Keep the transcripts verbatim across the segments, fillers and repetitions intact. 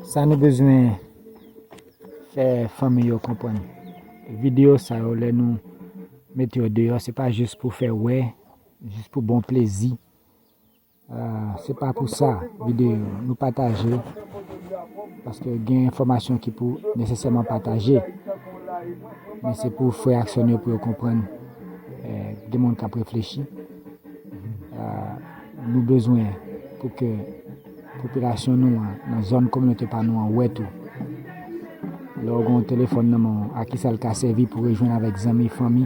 Sa nou bezwen fè fanmi yo konprann. Videyo sa yo, lè nou mete yo deyò, se pa jis pou fè wè, jis pou bon plezi. Ah, se pa pou sa, videyo, nou pataje, paske gen enfòmasyon ki pou nesesèman pataje. Men se pou frè ak sè nou yo pou yo konprann, eh, gen moun k ap reflechi. Ah, nou bezwen pou ke popilasyon nou an, nan zòn kominote pa nou an, wè tou. Lè w gen yon telefòn nan men w, a kisa l ka sèvi pou rejwenn avèk zanmi, fanmi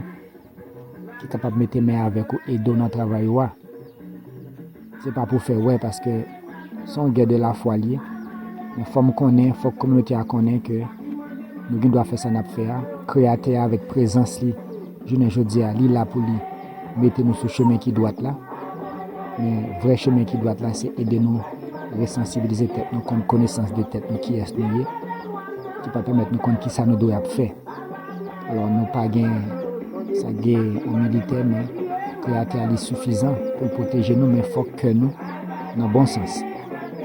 ki kapab mete men avèk ou, ede w nan travay ou a? Se pa pou fè wè, paske se yon gè de lafwa l ye. Men fò m konnen, fòk kominote a konnen ke nou gen dwa fè sa n ap fè a. Kreyatè a avèk prezans li, jounen jodi a, li la pou li mete nou sou chemen ki dwat la. Men vrè chemen ki dwat la, se ede nou resansibilize tèt nou, konn konesans de tèt nou, kiyès nou ye, ki pa pèmèt nou konn kisa nou dwe ap fè. Alò, nou pa gen, sa gen yon militè, men Kreyatè a li sifizan pou l pwoteje nou, men fòk kè nou nan bon sans.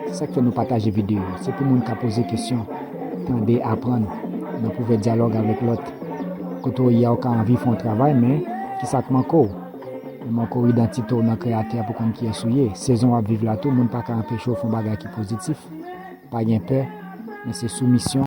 Se sa k fè nou pataje videyo yo. Se pou moun ka poze kesyon, tande, aprann. Nou pwouve dyalòg avèk lòt. Kote w ye a, w ka anvi fè yon travay, men kisa k manke w? Li manke w idantite w nan Kreyatè a pou konn kiyès ou ye. Sezon w ap viv la tou, moun pa ka anpeche w fè yon bagay ki pozitif. Pa gen pè, men se soumisyon.